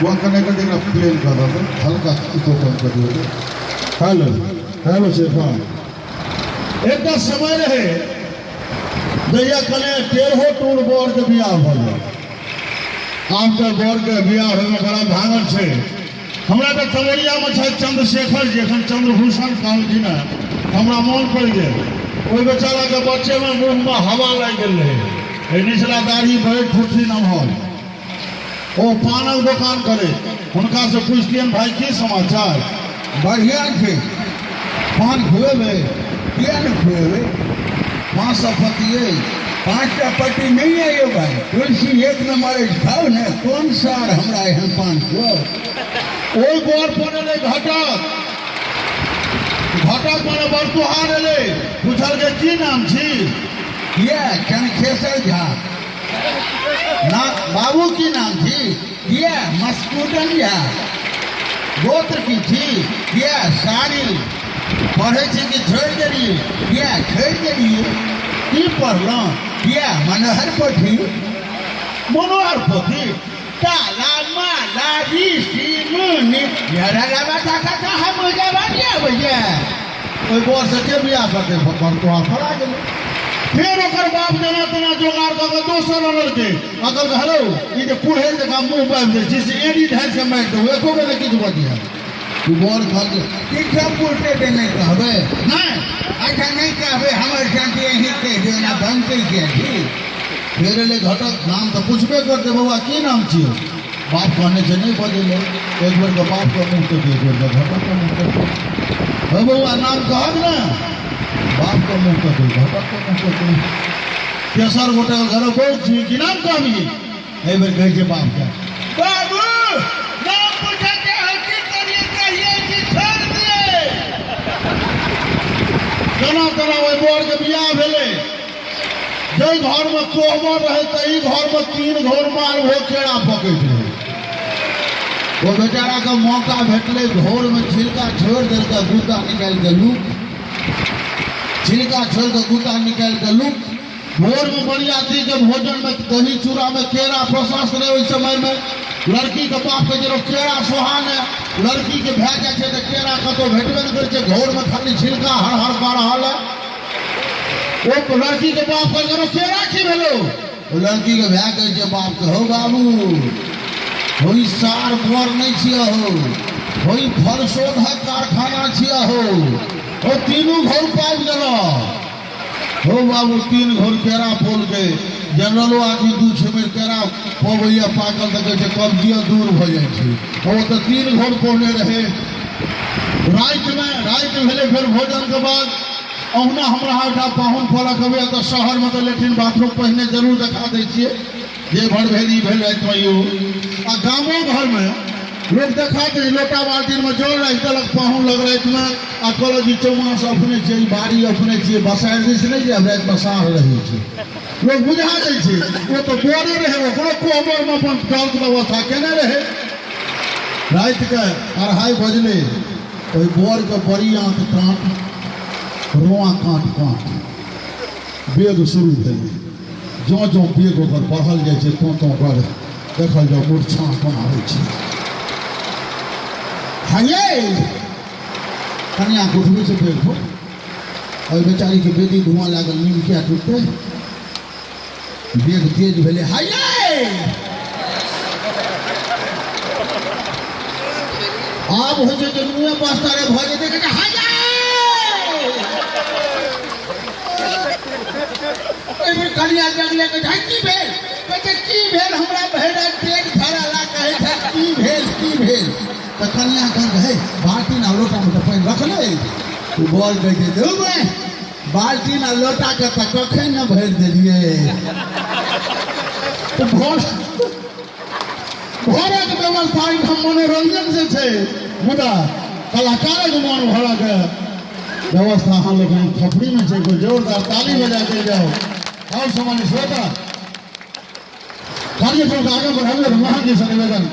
वह कने कने एकरा प्लेन कऽ दऽ हल्का इको कम कऽ दियौ। हेलो हेलो शेफा, एकटा समय रहे जहिया कने टेढ़ो टूर बर के बियाह भऽ जाय। आब तऽ बर के बियाह होइमे बड़ा भागल छै। हमरा तऽ तमरियामे छथि चंद्रशेखर जी, एखन चंद्रभूषण कहलखिन हेँ, हमरा मोन पड़ि गेल। ओहि बेचाराके बच्चेमे मुँहमे हवा लागि गेल रहै, एहि निचला दाढ़ी भरि ठुठी नमहर, ओ पानक दोकान करे। हुनकासँ पुछतियनि, भाई की समाचार? बढ़िआँ छै। पान खुएबै? किया नहि खुएबै? 500 पत्ती अछि। 5टा पत्ती नहि यऽ यौ भाई, तुलसी एक नंबर अछि, खाउ ने। कोन सार हमरा एहन पान खुआउ? ओहि बर पर एलै घटक, घटक माने बरतुहार एलै, पुछलकै की नाम छी? किया? चनखेसर झा। ना बाबू की नाम छी? किया? मस्कूटन झा। गोत्र की छी? किया? सारी। पढ़ै छी कि छोड़ि देलियै? किया छोड़ि देलियै? की पढ़लहुँ? किया? मनोहर पोथी। मनोहर पोथी? ताला माला ऋषि मुनि हम अबैया। ओहि बर से के बियाह करतै? बरतुहार फड़ा गेलै। फेर ओकर बाप जेना तेना जोगाड़ कऽ के दोसर अनलकै। आ कहलकै, हेलो, ई जे कुड़हरि जकाँ मुँह बाबि दै छी से एड़ी ढाँसि के मारि देबौ, एको बेर नहि किछु बजिहे। ओ बर कहलकै, किछु पुछतै तऽ नहि कहबै? नहि। अच्छा नहि कहबै, हमर शांति अहीं कहि दियौ, एना बनतै किया छी? फेर एलै घटक, नाम तऽ पुछबे करतै, बौआ की नाम छियौ? बाप कहने छै नहि बजैले। एक बेरके बापके मुँह तक, एक बेरके घटकके मुँह तक। हे बौआ नाम कहक ने? बापके मुँह तक, घटकके मुँह तक। तेसर गोटे घर बहुत छी, की नाम कहबी? एहि बेर कहै छै बापके, बाबू नाम पूछे के है, की करिए कहिए कि छोड़ दिए। जेना तेना ओहि बरके बियाह भेलै। जाहि घरमे कोहबर रहै ताहि घरमे 3 घोर मालभोग केरा पकैत रहै। ओ बेचाराके मौका भेटलै, घोरमे छिलका छोड़ि देलकै, गुद्दा निकालि कऽ लूट, छिलका छोड़ि कऽ गुद्दा निकालि कऽ लूट। भोरमे बरियातीके भोजनमे दही चूड़ामे केरा प्रशस्त रहै। ओहि समयमे लड़कीके बापके जेना केरा सोहाने, लड़कीके भए जाइ छै तऽ केरा कतहु भेटबे नहि करै छै, घोरमे खाली छिलका हर हर कऽ रहल है। ओ लड़कीके बाप कहलकै, केरा की भेलौ? ओ लड़कीके भाय कहै छै बापके, हौ बाबू, हो ई सार बर नहि छियै हौ, हो ई फलशोधक कारखाना छियै हौ, ओ तीनू घोर पाबि गेलौ। हो बाबू 3 घोर केरा पोलकै। जनरलो आदमी 2 छिमेर केरा पबैया पाकल तऽ कहै छै कब्जिया दूर भऽ जाइ छै। ओ तऽ 3 घोर पौने रहै। रातिमे राति भेलै, फेर भोजनके बाद अहुना हमरा ओहिठाम पाहुन फलक अबैया तऽ शहरमे तऽ लेट्रिन बाथरूम पहिने जरूर देखा दै छियै, जे भर भेल ई भेल रातिमे यौ। आ गामो घरमे लोक देखा दै छै, लोटा बाल्टीनमे जल राखि देलक पाहुन लग रातिमे, आ कहलक जे चौमास अपने छियै, ई बाड़ी अपने छियै, बसारि दिस नहि जायब, रातिमे साँढ़ रहै छै। लोक बुझा दै छै। ओ तऽ बरे रहै, ओकरो कोहबरमे अपन जलके व्यवस्था केने रहै। रातिके 2:30 बजलै, ओहि बरके बड़ी आँत काँट, रोआ काँट काँट बेग शुरू भेलै। जँ जँ बेग ओकर बढ़ल जाइ छै तँ तँ ओकर देखल जाउ मूर्छा कोना होइ छै। हये कनिया के उठबै छै बेग पर, ओहि बेचारीके बेदी धुआं लागल, नींद किया टूटतै? बेग तेज भेलै, हये आब होइ छै जे मुँहे बस्तारे भऽ जेतै, कहै छै हये। एहि बेर कनिया जगलै, कहै छै की भेल? कहै छै की भेल, हमरा भरि राति पेट धरला, कहै छै की भेल की भेल? तऽ कनिया कहलकै, हे बाल्टीन आ लोटामे तऽ पानि रखले अछि। ओ बर कहै छै, धू बे, बाल्टीन आ लोटाके तऽ कखन ने भरि देलियै। तऽ घरक व्यवस्था एहिठाम मनोरंजन से छै, मुदा कलाकारक मन भरक व्यवस्था अहाँ लोकनि थपड़ीमे छै। कोइ जोरदार ताली बजा देल जाओ। और सामान्य श्रोता, कार्यक्रम के आगे बढ़ाबू और मोहन जी से निवेदन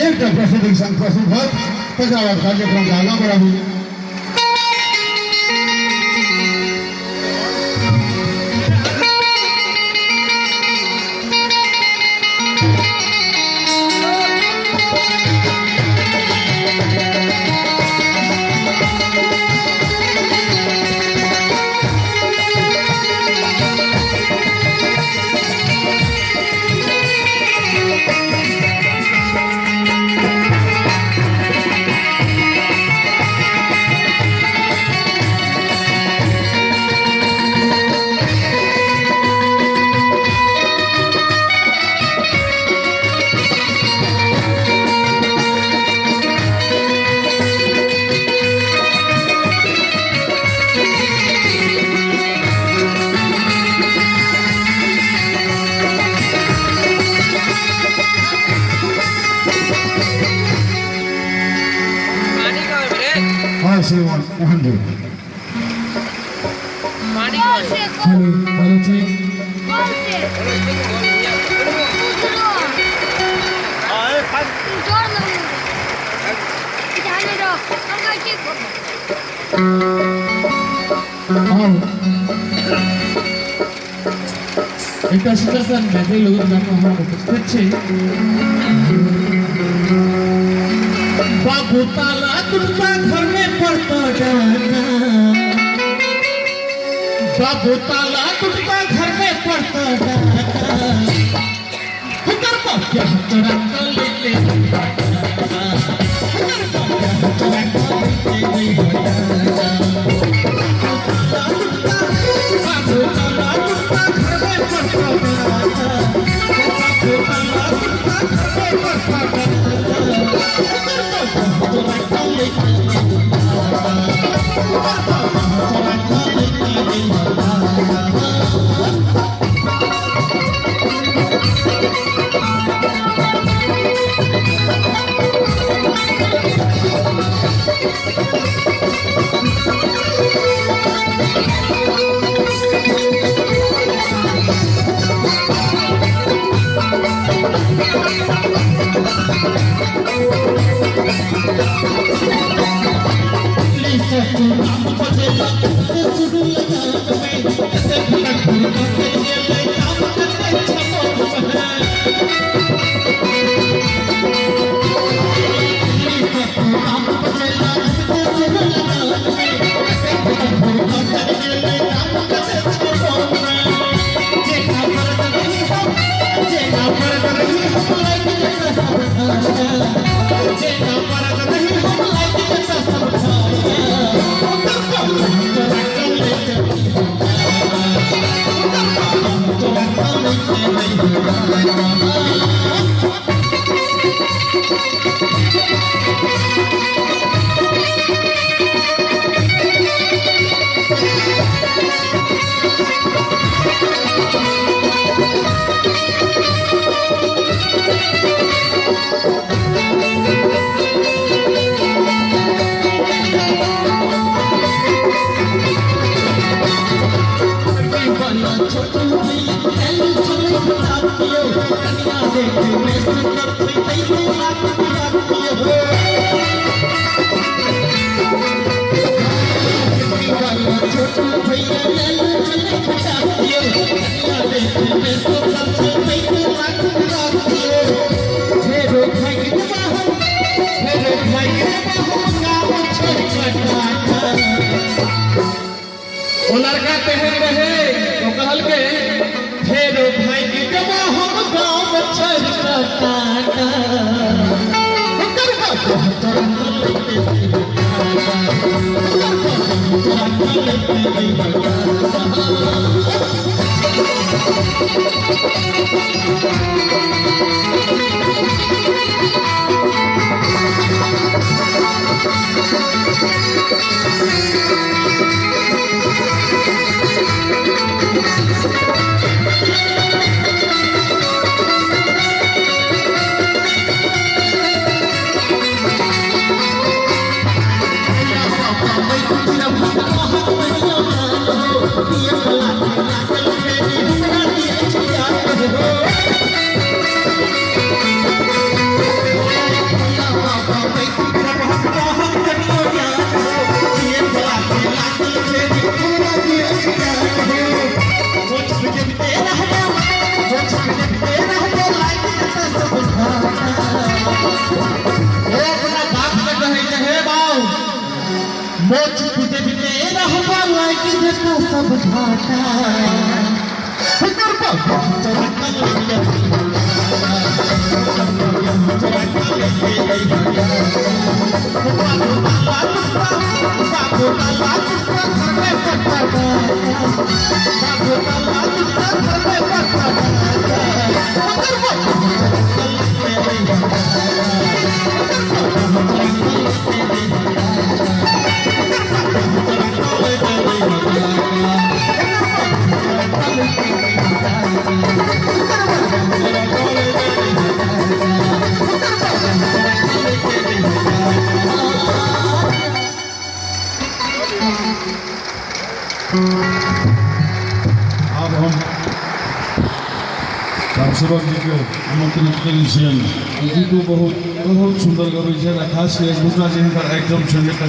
एकटा प्रस्तुतिक संग प्रस्तुत होत, तकरा बाद कार्यक्रम के आगाँ बढ़ाबू। आभार श्रीमान मोहन जी। हेलो हेलो जी। एक सुंदर मैथिली लोक हम उपस्थित छी। बाबू ताला टूटता घर में पड़ता डाका, बाबू ताला टूटता घर में पड़ता डाका, हुकर बाप तोरा ले ले, हुकर बाप तोरा ले ले, बाबू ताला टूटता घर में पड़ता डाका, बाबू ताला टूटता घर में पड़ता डाका, हुकर बाप तोरा ले ले, हुकर बाप तोरा ले ले। वो लड़का तेहन रहे तो कहल के फेरो भाई के जमा हम गाँव में छोड़ टाटा, हुकर बाप तोरा Thank you. रामसेवक जीके आमंत्रित करै छियनि। ई गीतो बहुत बहुत सुन्दर गबै छथि आ खास कऽ एक दूसरा जे हिनकर आइटम छनि।